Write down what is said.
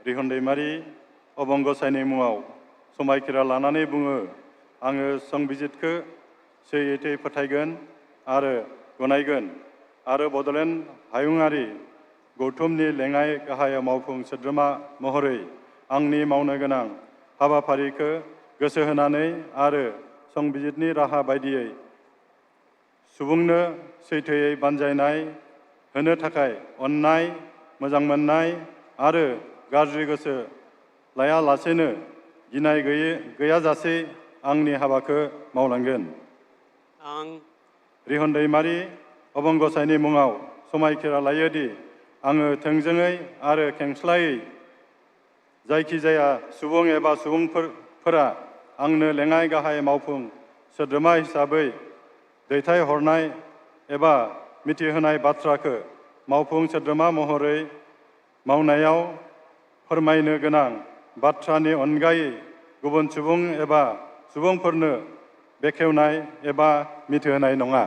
रिहन दैमारि अबं गसाइनि मुङाव समायखिरा लानानै बुङो आङो संबिजितखौ सैथोयै फोथायगोन आरो गनायगोन आरो बड'लेण्ड हायुङारि गौथुमनि लेङाइ गाहाय मावफुं सोद्रोमा महरै आंनि मावनो गोनां हाबाफारिखौ गोसो होनानै आरो संबिजितनि राहा बायदियै सुबुंनो सैथोयै बानजायनाय होनो थाखाय अननाय, मोजां मोननाय आरो गाज्रि गोसो लायालासेनो गिनाय गैयाजासे आंनि हाबाखौ मावलांगोन। आं रिहन दैमारि अबं गसाइनि मुङाव समायखिरा लायोदि आङो थोंजोङै आरो खेंस्लायै जायखिजाया सुबुं एबा सुबुंफोरा आंनो लेङाइ गाहाय मावफुं सोद्रोमा हिसाबै दैथायहरनाय एबा मिथिहोनाय बाथ्राखौ मावफुं सोद्रोमा महरै मावनायाव फोरमायनो गोनां बाथ्रानि अनगायै गुबुन सुबुं एबा सुबुंफोरनो बेखेवनाय एबा मिथिहोनाय नङा।